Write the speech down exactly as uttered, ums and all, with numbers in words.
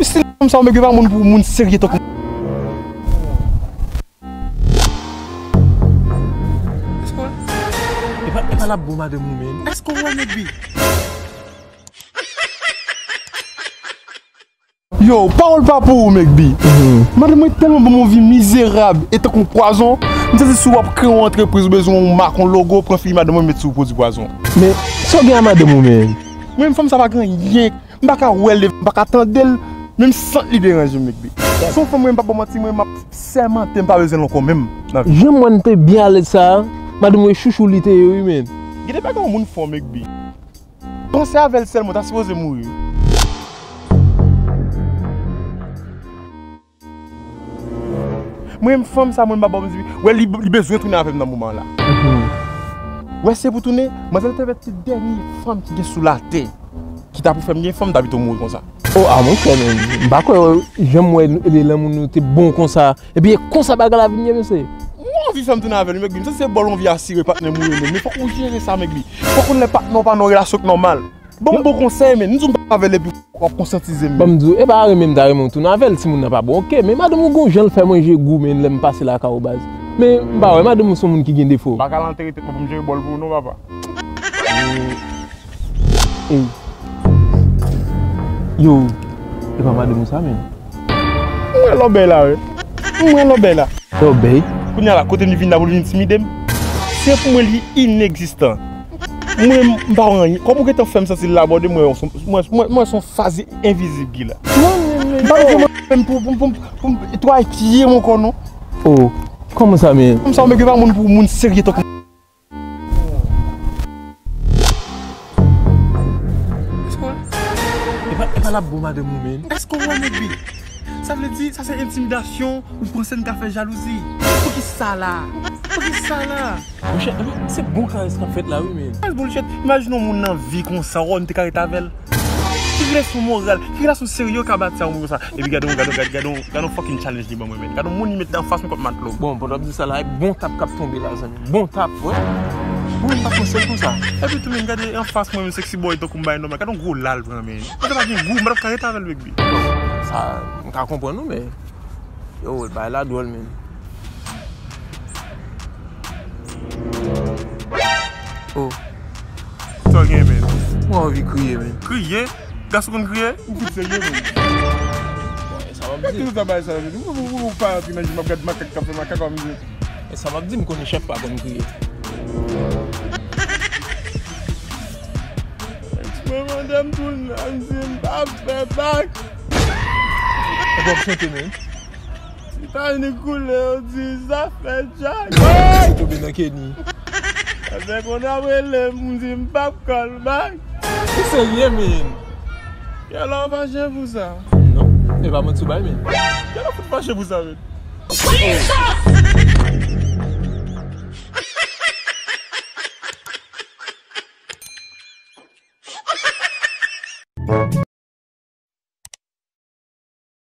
Stil fanm sa yo, Mec B, e pa moun pou moun serye tankou. Èske w wè? E pa, e pa l ap bon madanm ou, men. Èske w wè, Mec B? Yo, pawòl pa pou ou, Mec B. Madanm mwen tèlman ban m yon vi mizerab e tankou pwazon. M santi si w ap kreye yon antrepriz, ou bezwen yon mak, yon logo, pran figi madanm mwen, met sou pwodui pwazon. Men, sa w gen a madanm ou, men? Mwen menm, fanm sa pa gen anyen. M pa ka wè l, m pa ka tande l. Menm sant li deranje m, Mec B. Se yon fanm, mwen, m p ap ba w manti, mwen, m ap sèmante, m pa bezwen l ankò menm nan vi. Jan m wè n te byen alèz sa a, madanm ou e chouchou li te ye, wi, men. Gen de bagay yon moun fè w, Mec B. Panse avè l sèlman, w ta sipoze mouri. Mwen menm fanm sa, mwen m pa ba w manti, wè li, li bezwen tounen avè m nan moman la. Wè se pou tounen, manzèl te vle ti dènye fanm ki gen sou latè. Ki ta pou fè m gen fanm, m ta pito mouri konsa. O, a monchè, men, m pa kwè jan m wè lanmou nou te bon konsa. Epi e konsa bagay la vin ye, mesye. Mwen anvi fè m tounen avè l, Mec B. M santi se bòl yon vi asire patnè m ou ye menm. Men fòk ou jere sa, Mec B. Fòk ou lè patnè w pa nan yon relasyon k nòmal. Ban m bon konsèy, men. M di w m pa avè l epi w ap konsyantize m. Ban m di w, e pa renmen m ta renmen w tounen avè l, timoun nan pa bon, oke. Men madanm ou gon jan l fè manje gou, men, lè m pase lakay ou baz. Men m pa wè madanm ou se yon moun ki gen defo. M pa ka al antere tèt mwen pou m jere bòl pou ou non, papa. Ey. Yo, e pa madanm ou sa, men. Mwen lòbèy la, wi. Mwen lòbèy la. Lòbèy? Kounye a la, kote li vin la pou li vin entimide m? Se pou mwen, li inegzistan. Mwen, m pa wè anyen. Kòm ou gentan fè m santi l la bò de mwen, mwen, mwen, mwen se yon faz envizib ki la. M pa bezwen mwen menm pou, pou, pou, pou, pou netwaye pye m ankò, non. O, kòman sa, men? Kòm sa, ou mèt gen pa moun pou moun serye tankou Èske w wè? E pa, e pa l ap bon madanm ou, men. Èske w wè, Mec B? Sa vle di, sa se entimidasyon, ou panse n ka fè jalouzi. Poukisa la? Poukisa la? Monchè, se bon karès k ap fèt la, wi, men. Karès bullshit. Imajine yon moun nan vi konsa, w, n te ka ret avè l. Ki relasyon moral, ki relasyon serye w ka bati a yon moun konsa? Epi gade yon, gade yon, gade, gade yon, gade yon fucking challenge li ban mwen, men. Gade yon moun li met anfas mwen kont matlo. Bon, pandan w ap di sa la, e bon tap k ap tonbe la, zanmi. Bon tap, wi. Mwen, m pa panse l konsa. Epi tou, men, gade anfas mwen, men sexy boy tankou m bay nòmal. Gade yon gwo la l pran, men. Mwen te pa gen gou, m pa t ap ka ret avè l, Mec B. Sa, m ka konprann ou, men. Yo, bagay la dwòl, men. Oh. Sa w gen, men? Mwen anvi kriye, men. Kriye? Gason konn kriye? Ou fout serye, men. Bon, e sa w ap di? Gad tout sa bagay sa, men. Ou, ou, ou, ou pa antre nan je m ap gad makak k ap fè makak, w ap di. E sa w ap di, m konnen chèf pa konn kriye. Mwen mande m pou l nan, m di m p ap fè bak. E w ap chante, men. Titanic koule, yo di zafè Jack. Ou tonbe nan Kenny. Ebyen, kounye a w rele m, m di m p ap call back. Ou serye, men? Kèlè w fache pou sa? Non, e pa manti w bay, men. Kèlè w fout fache pou sa, men?